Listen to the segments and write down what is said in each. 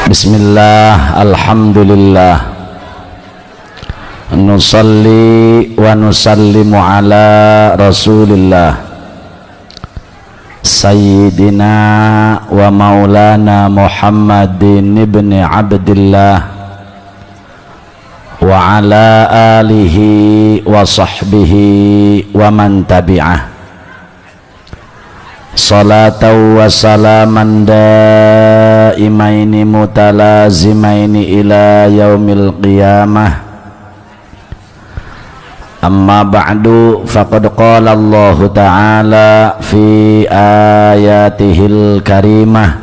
Bismillah, alhamdulillah, nusalli wa nusallimu ala rasulillah sayyidina wa maulana Muhammadin ibn Abdillah wa ala alihi wa sahbihi wa man tabi'ah. Salatan wa salaman daimaini mutalazimaini ila yaumil qiyamah. Amma ba'du, faqad qala Allah ta'ala fi ayatihil karimah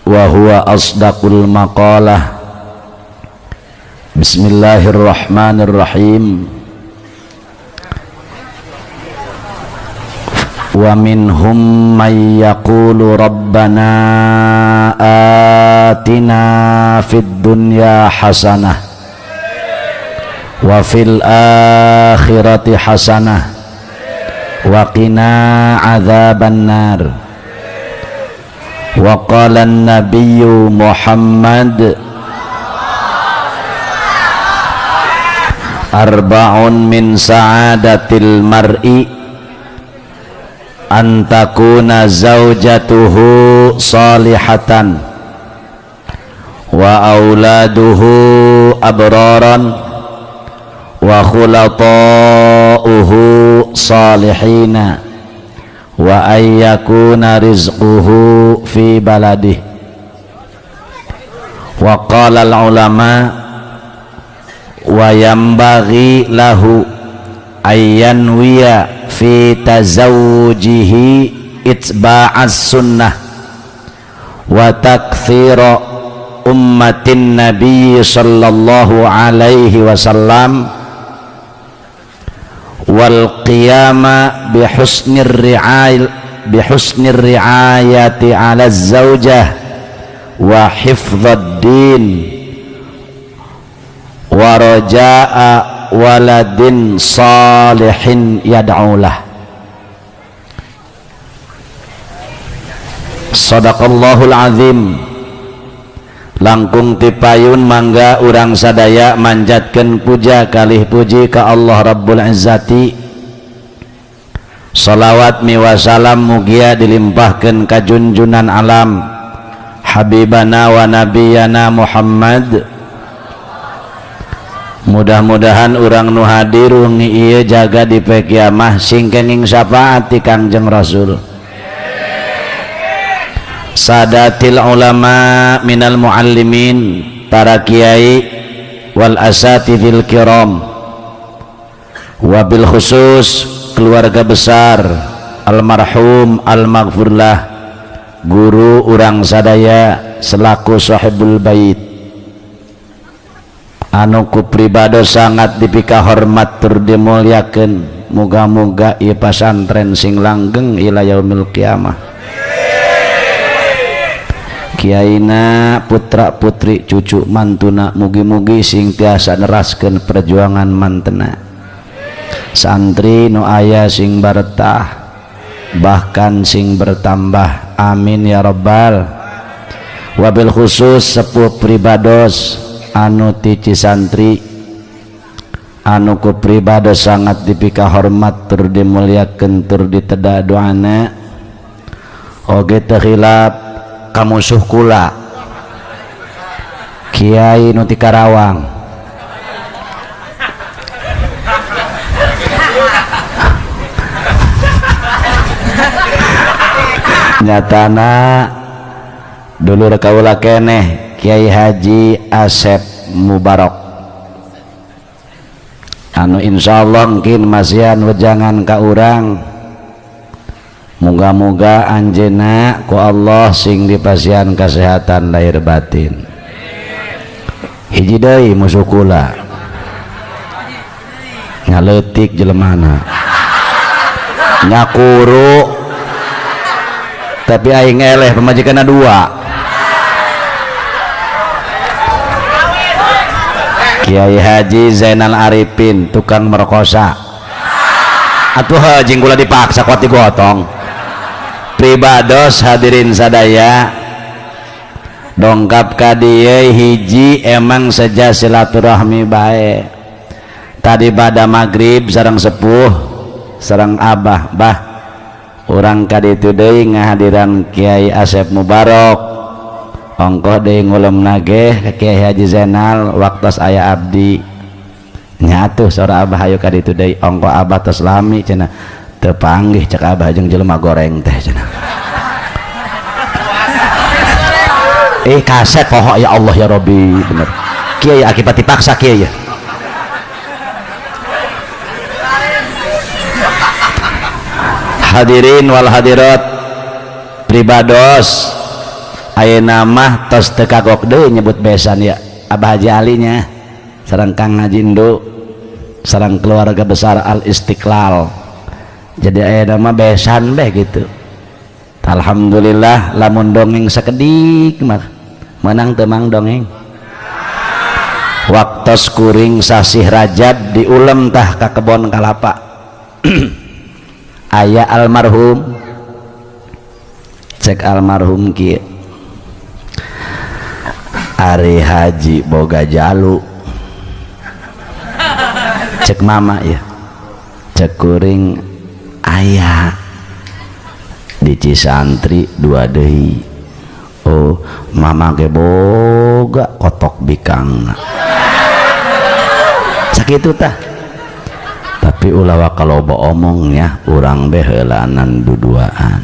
wa huwa asdaqul maqalah. Bismillahirrahmanirrahim. Wa minhum may yaqulu rabbana atina fid dunya hasanah wa fil akhirati hasanah wa qina adzaban nar. Wa qala an-nabiyyu Muhammad arba'un min sa'adatil mar'i an takuna zaujatuhu salihatan wa auladuhu abraran wa khulatha'uhu salihina wa ayyakuna rizquhu fi baladih. Wa qala al ulama wa yanbaghi lahu ayyanwiya fi tazawujihi itba'as sunnah wa takthira ummatin nabi sallallahu alaihi wasallam wal qiyama bihusnir ri'ayati ala zaujah wa hifdzad din wa raja'a waladin salihin yad'ulah. Sadaqallahul azim. Langkung tipayun mangga urang sadaya manjatkeun puja kalih puji ka Allah Rabbul Izzati. Salawat miwa salam mugia dilimpahkeun ka junjunan alam habibana wa nabiyana Muhammad. Mudah-mudahan urang nu hadir wengi ieu jaga di poe kiamah sing kenging syafaat ti Kangjeng Rasul. Sadatil ulama minal muallimin, para kiai wal asatidil kiram, wabil khusus keluarga besar almarhum almaghfurlah guru urang sadaya selaku sahibul bait anu ku pribado sangat dipika hormat tur dimuliakeun. Muga-muga ieu pasantren sing langgeng ila yaumil qiyamah. Kiaina putra putri cucu mantuna mugi-mugi sing tiasa neraskeun perjuangan mantena. Santri nu aya sing baretah bahkan sing bertambah, amin ya rabbal. Wabil khusus sepuh pribados anu ti Cisantri anu ku pribados sangat dipika hormat tur dimuliakeun tur diteda doana oge teu khilaf kamusuh kula Kiai nu ti Karawang. Nyatana dulur kaula keneh Kiai Haji Asep Mubarok anu insyaallah mungkin masihan wejangan ka urang. Muga-muga anjeunna ku Allah sing dipasihan kesehatan lahir batin. Hiji deui musuh kula nyaleutik jelemana nyakuru tapi aing eleh pamajikanna dua. Kiai Haji Zainal Arifin tukang merkosa atuh jeung kula dipaksa kuat digotong. Pribados hadirin sadaya Dongkap ka dieu hiji emang seja silaturahmi bae. Tadi pada maghrib sareng sepuh sareng abah, bah urang ka ditu deui ngahadiran Kiai Asep Mubarok. Ongkoh deui ngulem nageh ka Kiai Haji Zainal waktos aya abdi. Nya atuh saur abah hayu ka ditu deui, ongkoh abah tos lami cenah. Teu panggih cek abah jeung jelema goreng teh cenah. Kaset poho ya Allah ya Rabbi, bener. Kiai akibat dipaksa kiai ya. Hadirin wal hadirat pribados ayeuna mah tos teu kagok deui nyebut besan ya Abah Haji Ali nya sareng Kang Haji Ndu sareng keluarga besar Al Istiqlal. Jadi ayeuna mah besan beh gitu. Alhamdulillah lamun dongeng sakedik mah menang teu mang dongeng. Waktos kuring sasih Rajab diulem tah ka kebon kalapa. Aya almarhum, cek almarhum kieu, Ari Haji boga jalu, cek mama ya, cek kuring aya di Cisantri dua deui. Oh mama ge boga kotok bikangna sakitu tah. Tapi ulah kalau omongnya urang be heulanan duduaan.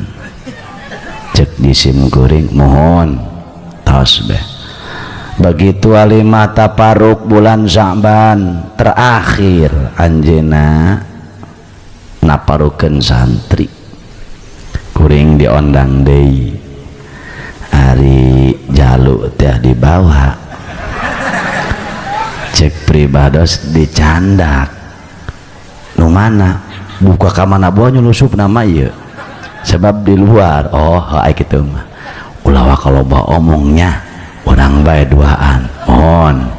Cek disim kuring mohon tos be. Begitu alimah taparuk bulan Sya'ban terakhir anjeuna naparukeun santri kuring diondang deui. Ari jalu teh dibawa, cek pribados dicandak. Nu mana buka ka mana boa nyulusup nama ieu sebab di luar. Oh ai kitu mah ulah kalau bawa omongnya urang bae duaan mohon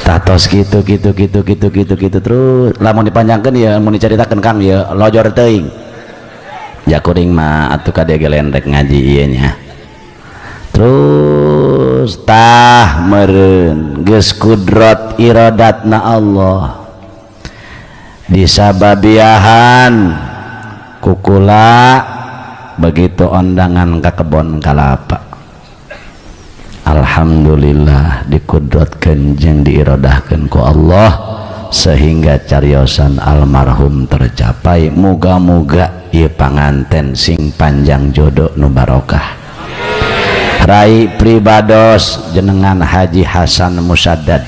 tatos gitu gitu gitu gitu gitu gitu terus. Lamun dipanjangkeun ya mun dicaritakeun Kang ya lojor teuing ya kuring mah atuh kade gelendrek ngaji ieu nya. Terus tah meureun geus kudrat iradatna Allah disababiahan kukula begitu ondangan ka kebon kalapa. Alhamdulillah dikudratkeun jeung diiradahkeun ku Allah sehingga cariosan almarhum tercapai. Muga-muga ieu panganten sing panjang jodoh nu barokah. Rai pribados jenengan Haji Hasan Musaddad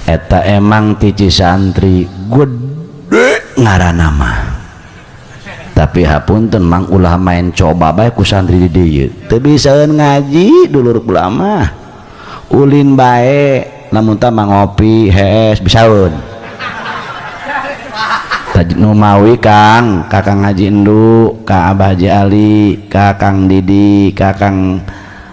eta emang ti Cisantri gede ngaranna mah. Tapi hapunten mang ulah main coba bae ku santri di dieu teu bisaeun ngaji dulur kula mah ulin bae lamun tah mah ngopi hees bisaeun. Nu mawi Kang, Kakang Haji Endu, Ka Abah Haji Ali, Kakang Didi, Kakang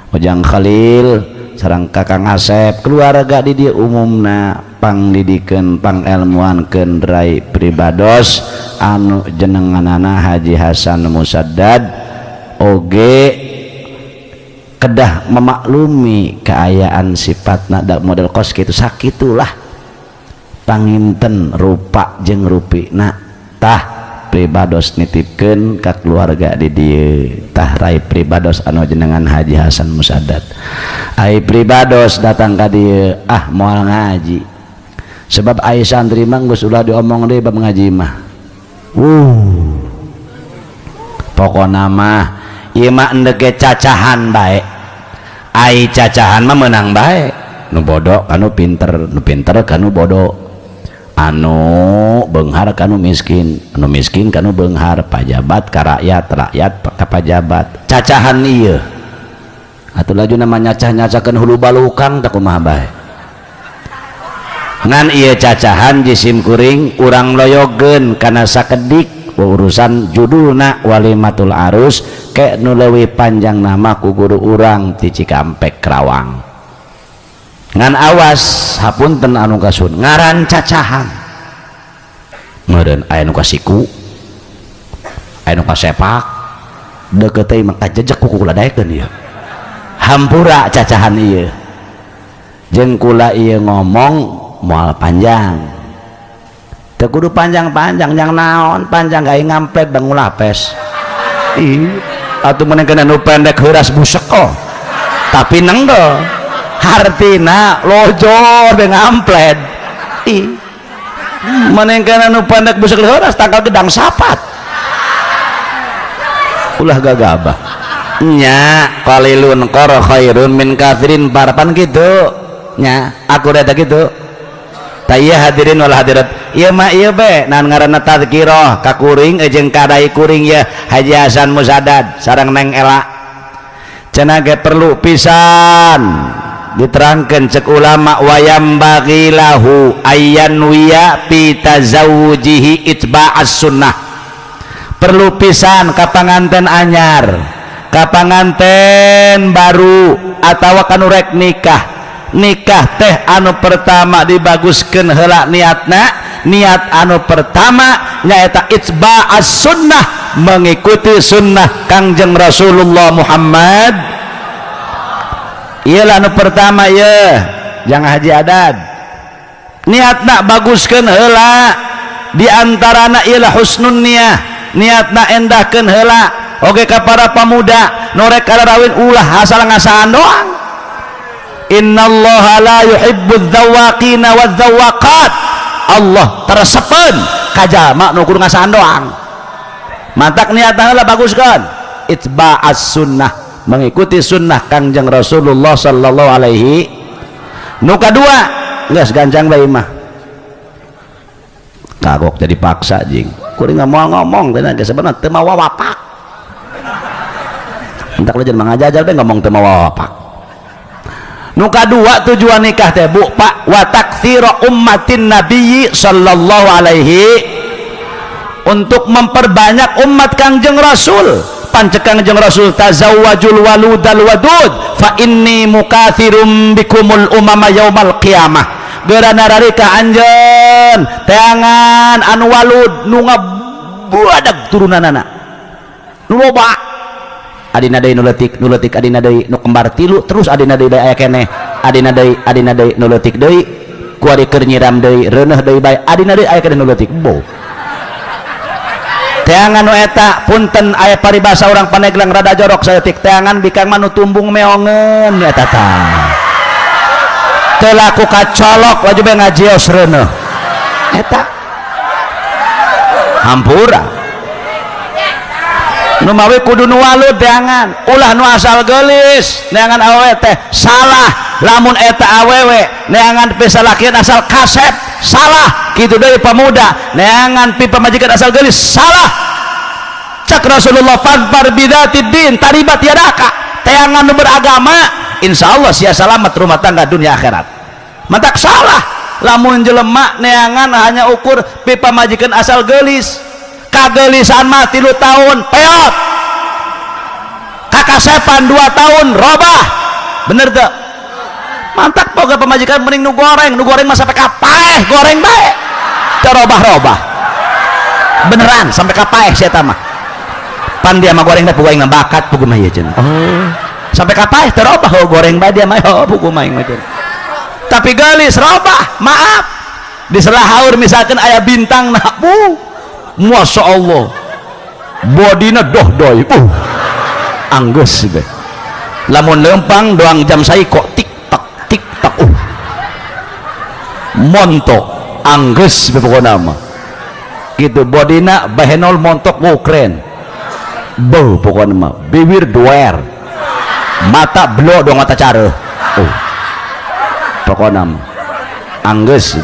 Ojang Khalil, sareng Kakang Asep, keluarga di dieu umumna pangdidikeun pangelmuankeun rai pribados anu jenenganana Haji Hasan Musaddad oge kedah memaklumi keayaan sifatna da model kos kitu sakitulah panginten rupa jeung rupina. Tah pribados nitipkeun ka keluarga di dieu. Tah rai pribados anu jenengan Haji Hasan Musaddad. Ai pribados datang ka dieu ah moal ngaji sebab ai santri mah geus ulah diomong deui bab ngaji mah. Pokona mah ieu mah endek ge cacahan bae. Ai cacahan mah meunang bae, nu bodoh kanu pinter, nu pinter kanu bodoh, anu beunghar kanu miskin, anu miskin kanu beunghar, pajabat ka rakyat, rakyat ka pajabat. Cacahan ieu atuh laju nama nyacah-nyacakeun hulu balukang tah kumaha bae. Ngan ieu cacahan jisim kuring urang loyogeun kana sakedik urusan judulna Walimatul Arus ke nu leuwih panjang nama ku guru urang ti Cikampek Karawang. Ngan awas hapunten anu kasun ngaran cacahan meureun aya nu kasiku, aya nu kasepak, Deket teh mah kajejek ku kula daekeun ieu. Hampura cacahan ieu. Jeung kula ieu ngomong moal panjang. Teu kudu panjang-panjang, yang naon panjang gawe ngamplet bangun lapes. Ih, atuh mun kena nu pendek heuras busek kok. Tapi nenggel. Hartina lojor be ngamplet. Ih. Manengkeun anu pendek busek heuras tangkal gedang sapat. Ulah gagabah. Nya qalilun qara khairun min katsirin parapan kitu. Nya aku reta kitu. Tah ieu hadirin wal hadirat. Ieu mah ieu be naon ngaranna tadzkirah ka kuring jeung kadai kuring ye Haji Hasan Musadad sareng Neng Ela. Cenah ge perlu pisan diterangkan cek ulama wayam bagilahu ayyan wiya fi tazawujihi itba'as sunnah. Perlu pisan ka panganten anyar, ka panganten baru atawa kanu rek nikah. Nikah teh anu pertama dibaguskeun heula niatna, niat anu pertama nyaeta itba'as sunnah, mengikuti sunnah Kangjeng Rasulullah Muhammad. Ieu lah anu pertama ieu, jangan haji adat. Niatna baguskeun heula, di antarana ieu lah husnun niyah, niatna endahkeun heula. Oge ka para pamuda nu rek kararawin ulah asal ngasaan doang. Innallaha la yuhibbudz dzawaqina wadz-dzawaqat. Allah teresepeun ka jalma nu kudu ngasaan doang. Mantak niatna heula baguskeun itba'as sunnah, mengikuti sunnah Kangjeng Rasulullah sallallahu alaihi. Nu kadua geus gancang bae mah. Kagok jadi paksa jing. Kuring moal ngomong teh geus sebenarnya teu mawa wapak. Entak lu jangan mangajajal teh ngomong teu mawa wapak. Nu kadua tujuan nikah teh Bu Pak wa taktsira ummatin nabiyyi sallallahu alaihi, untuk memperbanyak umat Kangjeng Rasul. Pancek Kangjeng Rasul tazawwajul waludal wadud fa inni mukathirum bikumul umama yaumal qiyamah. Geura nararika anjeun teangan anu walud nu ngabuadag turunanana nu loba. Adina deui nu leutik, nu leutik adina deui nu kembar tilu, terus adina deui bae aya keneh, adina deui, adina deui nu leutik deui, kuari keur nyiram deui reuneuh deui bae, adina deui aya keneh nu leutik. Bo teangan nu eta punten aya paribasa urang Pandeglang rada jorok saeutik, teangan bikang mah nu tumbung meongeun eta tah teu laku kacolok wajib ngajios reuneuh eta hampura. Nu mawi kudu nu walud teangan, ulah nu asal geulis neangan awewe teh salah. Lamun eta awewe neangan pisalakian asal kasep salah, kitu deui pemuda neangan pi pamajikan asal geulis salah. Cak Rasulullah fadfar bidzatid din taribat yadaka, teangan nu beragama insyaallah sia selamat rumah tangga dunia akhirat. Mantak salah lamun jelema neangan hanya ukur pi pamajikan asal geulis. Kagelisan mah 3 tahun peot, kakasepan 2 tahun robah, bener tuh. Mantak boga pamajikan mending nu goreng, nu goreng mah sampai kapaeh goreng bae teu robah-robah, beneran sampai kapaeh sia mah. Pan dia mah goreng teh pugu aing mah bakat pugu mah ieu cenah. Oh, sampai kapaeh teu robah, oh goreng bae dia mah, oh pugu mah aing mah cenah. Tapi geulis robah, maaf di selah haur misalkan aya bintang nah bu Masya Allah bodina doh doi anggeus be lamun lempang doang jam saiko tik tak tik tak montok anggeus be pokona mah gitu. Bodina bahenol montok wow keren beuh pokona mah, bibir duer, mata blo dong mata cara pokona mah anggeus,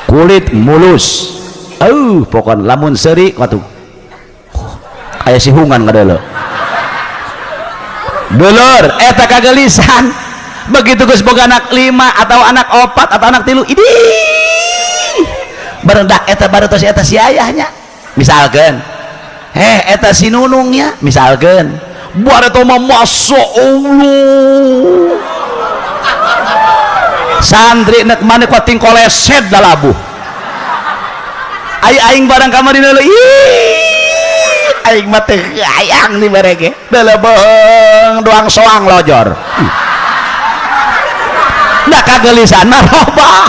kulit mulus pokon lamun seri watu aya sihungan ngadeuleu dulur eta kagelisan. Begitu geus boga anak 5 atau anak 4 atau anak 3 idih barendak eta baru tos eta si ayahnya misalkan eta si nunungnya misalkan buat eta mah masya Allah santri nek maneh kuating koleset dalabuh aing barang kamari ih Aing mah teu hayang dibere ge. Belebeng doang soang lojor. Nah, kagelisan mah robah.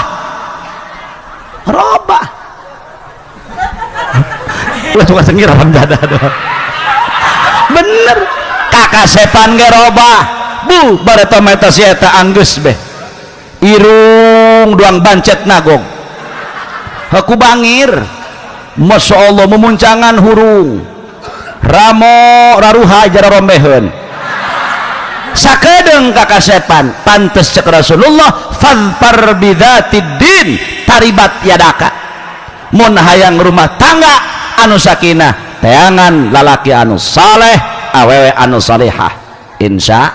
Robah. Ulah suka sengir orang dada. Bener. Kakasepan ge robah. Bu, bareto meta si eta anggeus beh. Irung doang bancet nagog. Haku bangir. Masya Allah, memuncangan hurung. Ramo raruha jara rombeheun. Sakedeung kakasepan, pantes cek Rasulullah fadfar bidzatid din taribat yadaka. Mun hayang rumah tangga anu sakinah, teangan lalaki anu saleh, awewe anu salehah. Insya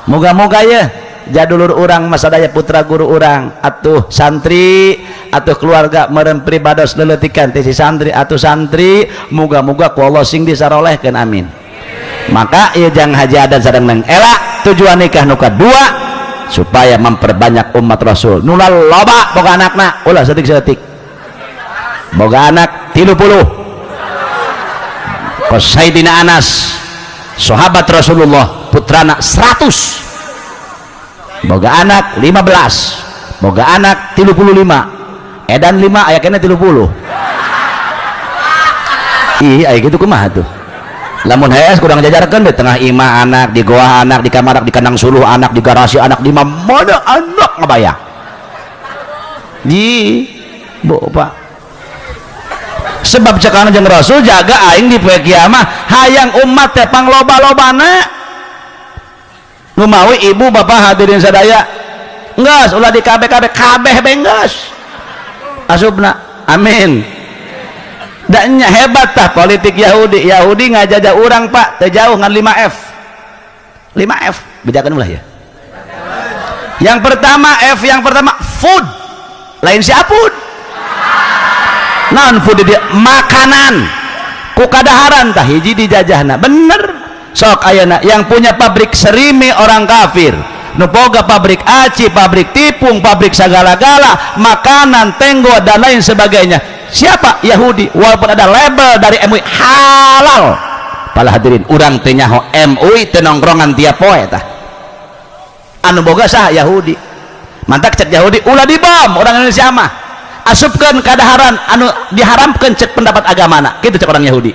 moga-moga ya jadulur urang masadaya, putra guru urang atuh santri atuh keluarga meureun pribados leletikan ti si santri atuh santri, moga-moga ku Allah sing disarolehkeun, amin. Maka ieu jang Haji Adan sareng Neng Ela, tujuan nikah nu kadua supaya memperbanyak umat Rasul. Nu loba boga anakna, ulah setik-setik boga anak 30. Kos Sayyidina Anas, sahabat Rasulullah, putrana 100, boga anak 15, boga anak 35, edan 5 aya kena 30. Ih, aya gitu kumaha tuh? Lamun hees kurang jajarkeun di tengah imah anak, di goa anak, di kamar, di kandang suluh anak, di garasi anak, di mana anak ngabayang di bu pak. Sebab cek Kanjeng Rasul, jaga aing di poe kiamah hayang umat teh pangloba-lobana. Numawi ibu bapak hadirin sadaya, enggeus ulah di KB KB kabeh be enggeus asupna, amin. Dan hebat tah politik Yahudi. Yahudi ngajajah urang, Pak, teu jauh ngan 5F. 5F bejakan ulah ya. Yang pertama, F yang pertama food, lain siapun naon food dia, makanan ku kadaharan tah hiji dijajahna. Bener, sok ayeuna yang punya pabrik serimi orang kafir, nu boga pabrik aci, pabrik tipung, pabrik segala-gala makanan, tenggo dan lain sebagainya, siapa? Yahudi. Walaupun ada label dari MUI halal, pala hadirin, urang teh nyaho MUI teu nongkrongan tiap poe. Tah anu boga sah? Yahudi. Mantak cek Yahudi ulah dibom orang Indonesia mah, asupkeun kadaharan anu diharamkeun cek pendapat agamana kitu, cek orang Yahudi.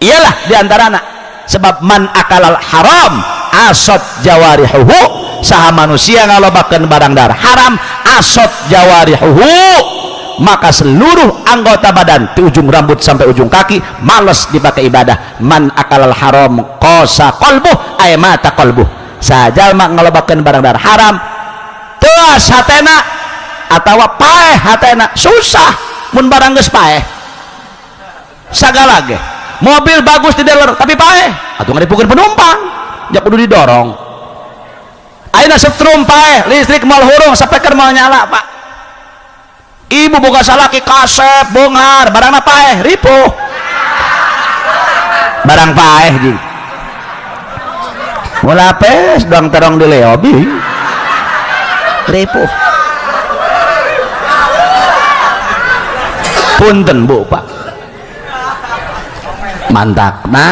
Iyalah diantarana sebab man akalal haram asot jawarihuhu, saha manusia ngalobakeun barang dar haram, asot jawarihuhu, maka seluruh anggota badan di ujung rambut sampai ujung kaki males dipakai ibadah. Man akalal haram qasa qalbuh ay mata qalbuh. Sajalma ngalobakeun barang dar haram, teas hatena atawa paeh hatena. Susah mun barang geus paeh. Sagala ge, mobil bagus di dealer tapi paeh atuh ngaripukeun penumpang, ja kudu didorong. Ayeuna setrum paeh, listrik moal hurung, speaker moal nyala, Pak. Ibu boga salaki kasep beunghar, barangna paeh, ripuh barang paeh. Jing mulapes doang terong di leobi, ripuh. Punten Bu, Pak, mantakna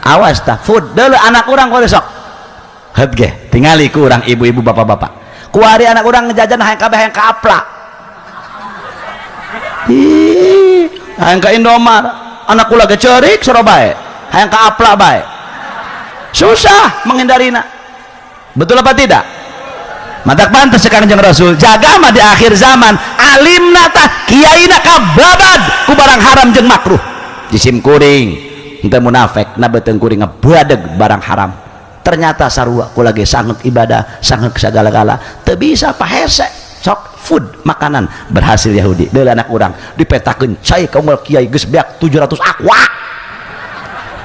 awas tah food deuleu anak urang kuari sok heut ge tingali ku urang ibu-ibu bapak-bapak kuari anak urang ngejajan hayang kabeh, hayang ka Apla. Ih, hayang ka Indomaret. Anak kula ge ceurik soro bae, hayang ka Apla bae, susah menghindarina. Betul apa tidak? Mantak pantes sekarang jeung Rasul jaga mah di akhir zaman alimna tah kiaina kababad ku barang haram jeung makruh. Jisim kuring henteu munafik na beuteung kuring ngebadeg barang haram, ternyata sarua ku lagi sangek ibadah, sangek sagala-gala teu bisa pahese. Sok food, makanan, berhasil Yahudi. Deuleu anak urang dipetakeun cai ka unggal kiai geus beak 700 aqua,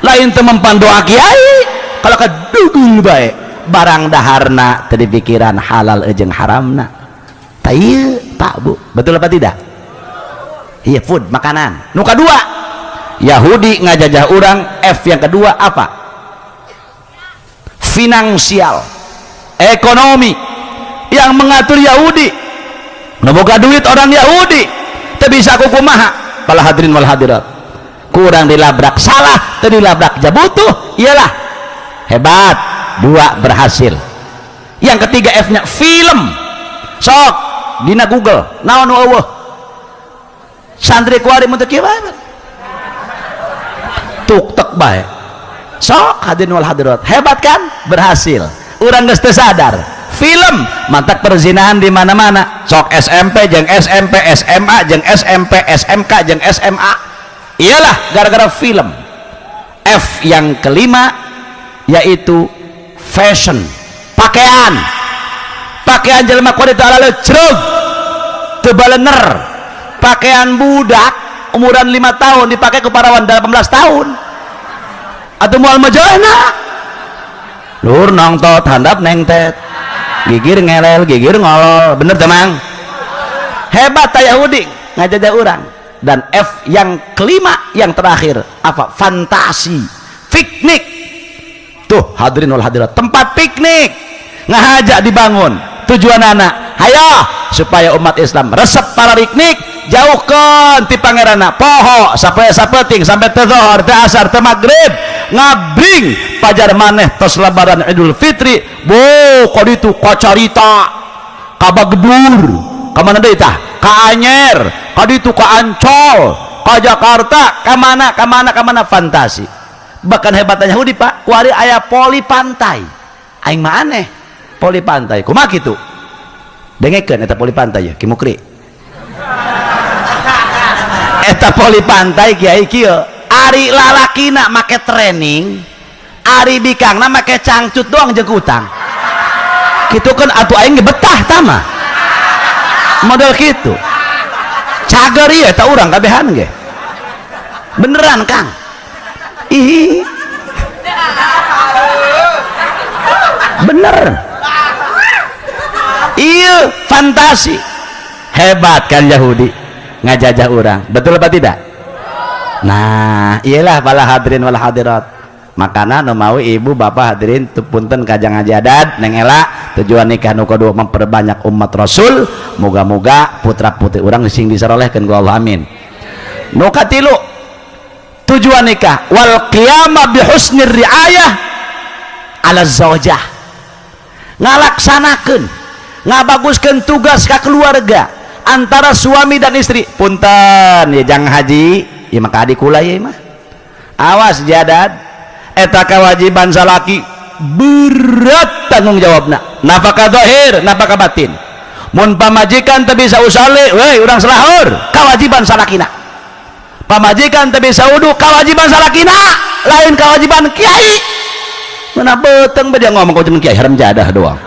lain teu mempan doa kiai kalau kadugul bae barang daharna teu dipikiran halal jeung haramna. Tah ieu, Pak, Bu, betul apa tidak? Iya, food, makanan. Nu kadua, Yahudi ngajajah urang F yang kedua apa? Finansial, ekonomi. Yang mengatur Yahudi, nu boga duit orang Yahudi, teu bisa kukumaha. Pala hadirin wal hadirat, Kurang dilabrak salah, teu dilabrak jabutuh. Iyalah hebat, dua berhasil. Yang ketiga F nya film. Sok dina Google naon nu eueuh santri kuari mun teu kieu bae tuk tek bae. Sok hadirin wal hadirat, hebat kan, berhasil. Urang geus teu sadar film mantak perzinahan di mana-mana. Sok SMP jeung SMP, SMA jeung SMP, SMK jeung SMA, iyalah gara-gara film. F yang kelima yaitu fashion, pakaian. Pakaian jelema kuari teu ala cerug, teu balener. Pakaian budak umuran 5 tahun dipakai ke parawan 18 tahun atau moal majana lur nongtot handap nengtet, gigir ngelel gigir ngolol. Bener temang, hebat ta Yahudi ngajajah urang. Dan F yang kelima yang terakhir apa? Fantasi, piknik. Tuh hadirin wal hadirat, tempat piknik ngahajak dibangun, tujuan anak hayo supaya umat Islam resep para piknik, jauhkan ti pangeranna, poho sampai sapeting sampai teu zohor, teu asar, teu maghrib, ngabring pajar maneh tos lebaran Idul Fitri. Bo kaditu kacarita ka Bagedur, ka mana deui tah, ka Anyer, kaditu ka Ancol, ka Jakarta, ka mana ka mana ka mana, fantasi. Bahkan hebatnya Yahudi pak, kuari aya poli pantai. Aing mah aneh, poli pantai kumaha kitu? Dengekeun eta poli pantai ya Ki Mukri. Eta poli pantai kiai kieu, ari lalakina make training, ari bikangna make cangcut doang jeung kutang kitu kan. Atuh aing ge betah tama model kitu, cager ieu eta urang kabehan ge. Beneran Kang, ih bener iya, fantasi. Hebat kan Yahudi ngajajah orang, betul apa tidak? Nah iyalah para hadirin wal hadirat, makana nu mau ibu bapak hadirin punten kajang ajadat neng ela, tujuan nikah nu kedua memperbanyak umat Rasul. Moga-moga putra putri urang sing disarolehkeun ku Allah, amin. Nu katilu tujuan nikah, wal qiyamah bi husnir riayah ala zaujah, ngalaksanakeun ngabaguskeun tugas ka keluarga antara suami dan istri. Punten ya jangan haji ya maka adik kula ya mah awas jadad, eta kewajiban salaki berat tanggung jawabna, nafkah zahir nafkah batin. Mun pamajikan teu bisa usali, weh urang selahur, kewajiban salakina. Pamajikan teu bisa wudu, kewajiban salakina, lain kewajiban kiai. Mana beteng dia ngomong kewajiban kiai, haram jadah doang.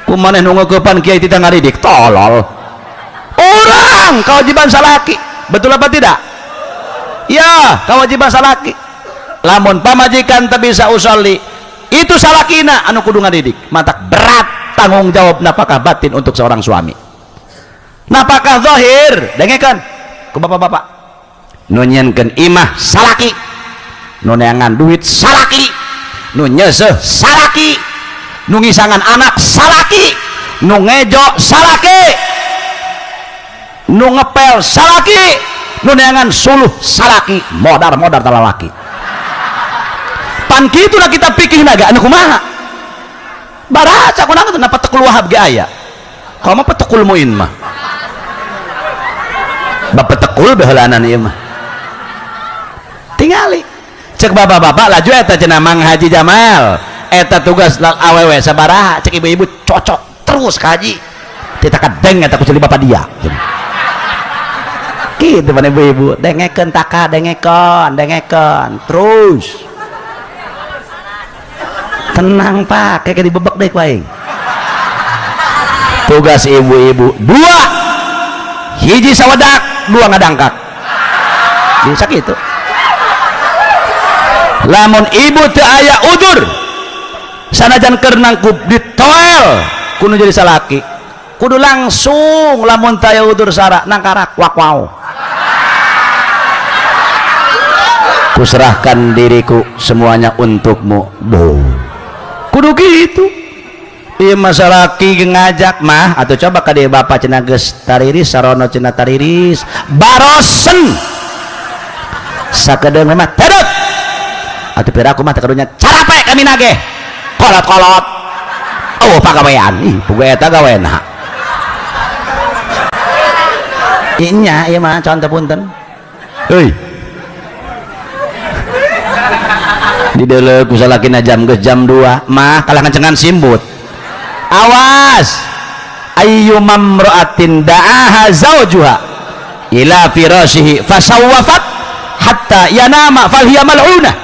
Kumaneh nu ngeukepan kiai tita ngadidik, tolol. Orang kewajiban salaki, betul apa tidak? Ya, kewajiban salaki. Lamun pamajikan teu bisa usolli, itu salakina anu kudu ngadidik. Matak berat tanggung jawab nafkah batin untuk seorang suami. Nafkah zahir, dengekeun ku bapak-bapak, nu nyieunkeun imah salaki, nu neangan duit salaki, nu nyeuseuh salaki, nu ngisangan anak salaki, nu ngejo salaki, nu ngepel salaki, nu neangan suluh salaki, modar-modar talalaki. Pan kitu lah kita pikir naga anu kumaha baraca kunaon teh napa tekul wahab ge aya kamu mah petekul muin mah bapak tekul baheulanan ieu mah. Tingali cek bapak-bapak laju eta cenah Mang Haji Jamal, eta tugas awewe sabaraha? Cek ibu-ibu cocok terus ka haji tita kadeng eta ku bapak dia gitu. Mana ibu-ibu dengekeun taka, dengekeun dengekeun terus. Tenang pak, kayak dibebek deh ku aing. Tugas ibu-ibu dua, hiji sawedak, dua ngadangkak, bisa gitu. Lamun ibu teu aya udur sanajan keur nangkup ditoel kudu jadi salaki, kudu langsung. Lamun teu aya udur sara nangkarak wak wow, kuserahkan diriku semuanya untukmu. Bo kudu gitu. Iya masalah ki ngajak mah atau coba ka dia bapak cenah geus tariris sarono cenah tariris barosen. Sakedeung mah tedot. Atuh pira aku mah teh karunya carape kami nage. Kolot-kolot. Oh pagawean. Ih, pugu eta gawena. Inya ieu mah contoh punten. Heuy. Dideuleu ku salakina jam geus jam 2 mah kalah ngencengan simbut. Awas. Ayyuma imra'atin da'aha zawjuha ila firashihi fasawwafat hatta yanama falhiya mal'unah.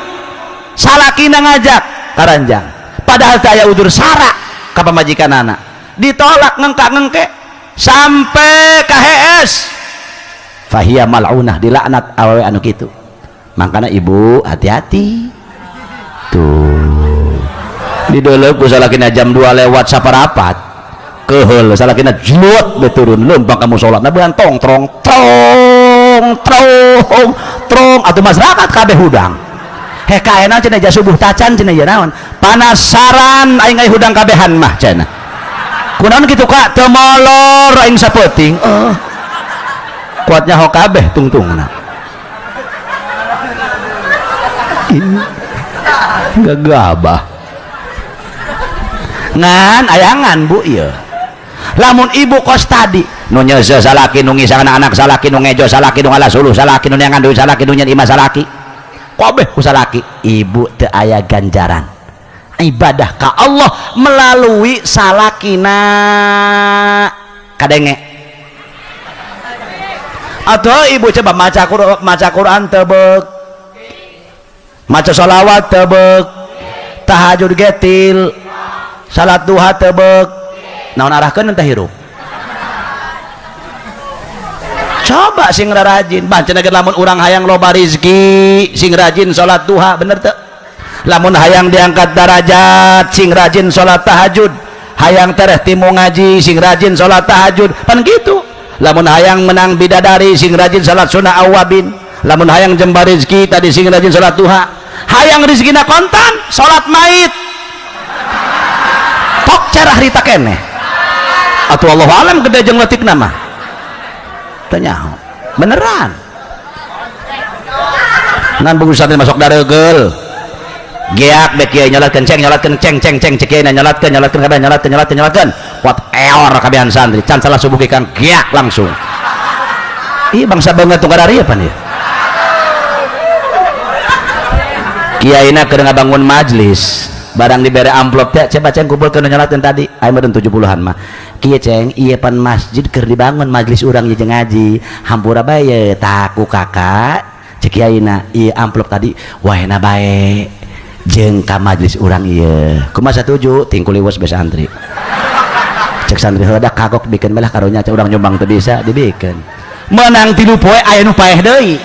Salakina ngajak karanjang padahal teu aya udur sara ka pamajikanana, ditolak ngengkak-ngengke sampai ka hees, fahiya mal'unah, dilaknat awewe anu kitu. Makana ibu hati-hati tuh. Dideuleu ku salakina jam 2 lewat saparapat keheul salakina jluet be turun leumpang ka musala nabehan tong trong trong trong trong atuh masyarakat kabeh hudang. Heh kaena cenah ja subuh tacan cenah ya naon panasaran aing ai hudang kabehan mah cenah. Kunaon kitu Kak teu molor aing sapeuting. Oh. Kuatnya ho kabeh tungtungna. Gagabah. Ngan ayangan bu ieu. Lamun ibu kos tadi nu nyeuseuh salaki, nu ngisang anak salaki, nu ngejo salaki, nu ngalasuluh salaki, nu neangan duit salaki, nu nyen imah salaki, kabeh ku salaki, ibu teu aya ganjaran ibadah ka Allah melalui salakina kadenge. Atau ibu coba maca Quran tebek, maca sholawat tebek, tahajud getil, salat duha tebek, naon arahkeun teh hirup. Coba sing rajin, bancen ge lamun urang hayang loba rezeki, sing rajin salat duha, bener teu? Lamun hayang diangkat darajat, sing rajin salat tahajud, hayang tereh timu ngaji, sing rajin salat tahajud, pan kitu. Lamun hayang menang bidadari, sing rajin salat sunah awabin. Lamun hayang jembar rezeki tadi sing rajin salat duha. Hayang rezekina kontan, salat mait. Tok cerah rita keneh. Atuh Allahu alam gede jeung leutikna mah. Teu nyaho. Beneran. Ngan buku santri masuk daregeul. Geak bek kiai nyolatkeun ceng nyolatkeun ceng ceng ceng cek kiai nyolatkeun nyolatkeun kabeh nyolatkeun nyolatkeun nyolatkeun. Kuat eor kabehan santri. Can salah subuh kang geak langsung. Ih bangsa banget tunggu dari apa nih? Kiaina keur ngabangun majlis, barang dibere amplop teh coba ceng kumpulkeun nyolatkeun tadi. Aya meureun 70-an mah. Kieu ceng ieu pan masjid keur dibangun majlis urang jeung ngaji. Hampura bae taku kakak cek kiaina ieu amplop tadi wahena bae jeung ka majlis urang ieu. Kumaha satuju tingkul liwes be santri. Cek santri heuh da kagok bikeun bae lah karunya cek urang nyumbang teu bisa dibikeun. Menang 3 poe aya nu paeh deui.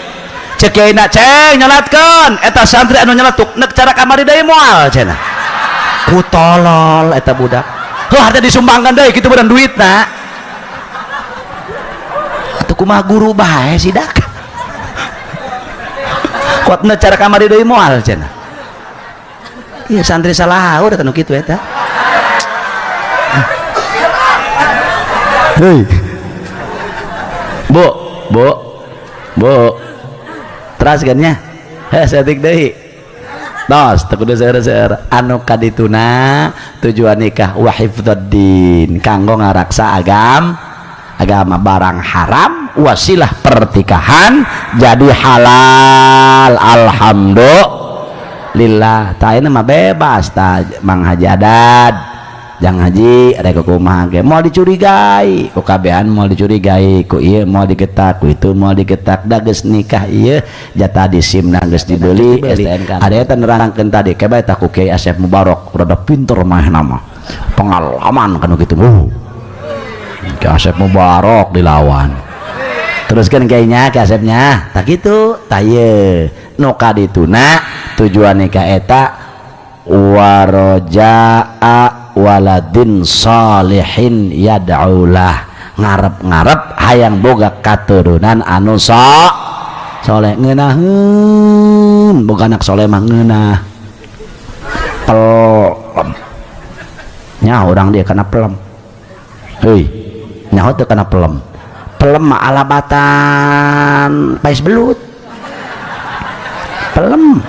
Cek kiaina ceng nyolatkeun eta santri anu nyeletuk nek cara kamari deui moal cenah. Ku tolol eta budak. Heuh harta disumbangkan deui kitu beureun duitna. Atuh kumaha guru bae sidak. Kuatna cara kamari deui moal cenah. Iya santri salah udah nu kitu eta. Hei. Bu, bu. Bu. Teras kan nya? Heh saeutik deui. Tos, teu kudu seueur-seueur. Anu kadituna tujuan nikah wa hifdzuddin, kanggo ngaraksa agama barang haram wasilah pertikahan jadi halal. Alhamdulillah. Tah ayeuna mah bebas tah Mang Haji Adad. Jang haji rek kumaha ge moal dicurigai, ku kabehan moal dicurigai, ku ieu moal digetak, ku itu moal digetak, da geus nikah ieu jatah di SIM na geus dibeli STNK. Ada eta nerangkeun tadi ke bae tah ku Kiai Asep Mubarok rada pinter mah nama. Pengalaman kan kitu. Kiai Asep Mubarok dilawan. Teruskan kiainya Kiai Asepnya, tah kitu, tah ieu nu kadituna tujuan nikah eta warajaa waladin salihin yad'ulah, ngarep-ngarep hayang boga katurunan anu soleh ngeunaheun, boga anak soleh mah ngeunah pelem nyaho urang dia kana pelem, heuy nyaho teu kana pelem, pelem mah alabatan pais belut. Pelem.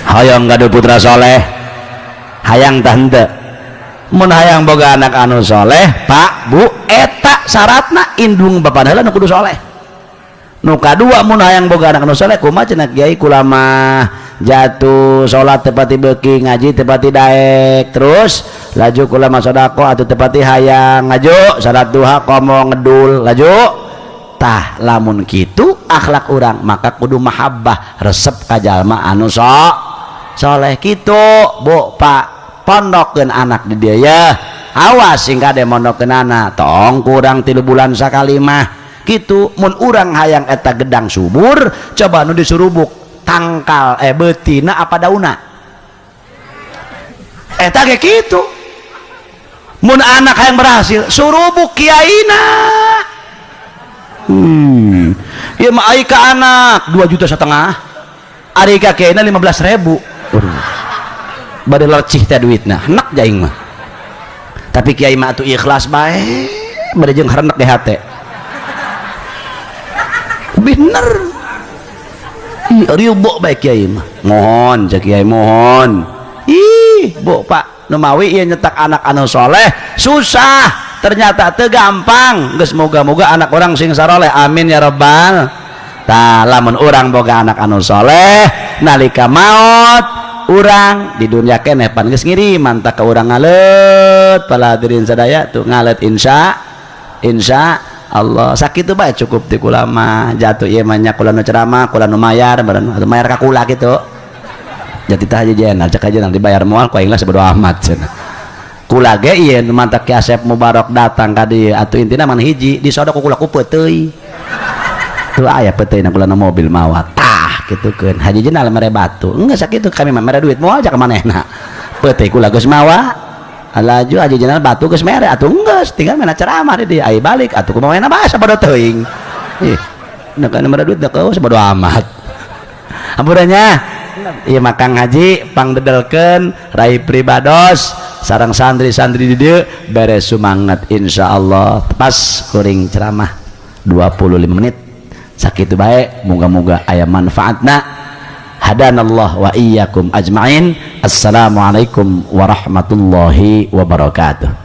Hayang gaduh putra soleh, hayang tah henteu? Mun hayang boga anak anu soleh, Pak, Bu, eta syaratna indung bapana heula nu kudu soleh. Nu kadua, mun hayang boga anak anu soleh, kumaha cenah kiai? Kula mah jatuh salat teu pati beuki, ngaji teu pati daek, terus laju kula mah sedekah atuh teu pati hayang, laju salat duha komo ngedul laju. Tah, lamun kitu akhlak urang, maka kudu mahabbah, resep ka jalma anu soleh kitu. Bu, Pak, pondokkeun anak di dieu ya. Awas sing kade mondokkeun anak tong kurang 3 bulan sakali mah kitu. Mun urang hayang eta gedang subur, coba nu disurubuk tangkal beutina apa dauna? Eta ge kitu, mun anak hayang berhasil, surubuk kiaina. Ieu mah ai ka anak 2,5 juta, ari ka kiaina 15 ribu. Bade lercih teh duitna, henak jaing mah. Tapi kiai mah atuh ikhlas bae, bade jeung harenek di hate. Bener, ridho bae kiai mah. Mohon cek kiai, mohon. Ih, Bu, Pak, nu mawi ieu nyetak anak anu soleh susah, ternyata teu gampang. Geus, moga-moga anak orang sing saroleh, amin ya rabbal. Tah, lamun urang boga anak anu soleh, nalika maot urang di dunia keneh pan geus ngiriman tah ka urang ngaleut. Para hadirin sadaya tuh ngaleut, insya insya Allah. Sakitu bae cukup ti kula mah. Jatuh ieu mah nya, kula nu ceramah, kula nu mayar badan atau mayar ka kula kitu. Jadi tah haji jenal cek aja nanti bayar moal ku aing lah, sebodo amat cenah. Kula ge ieu nu mantak Ki Asep Mubarok datang ka dieu atuh intina man hiji disodok ku kula ku peuteuy tuh, aya peuteuy na kula na mobil mawa. Tah, kitukeun haji jenal mere batu enggak sakitu, kami mah mere duit moal aja ka manehna. Peuteuy kula geus mawa, laju haji jenal batu geus mere atuh, geus tinggal mana ceramah di dieu ai balik atuh kumaha manehna bahasa bodo teuing. Ih, nek mere duit nek bodo amat. Ampurannya ieu mah Kang Haji pangdedelkeun rai pribados sareng santri-santri di dieu beres semangat, insyaallah. Pas kuring ceramah 25 menit sakitu bae, moga-moga aya manfaatna. Hadanallah wa iyyakum ajmain. Assalamualaikum warahmatullahi wabarakatuh.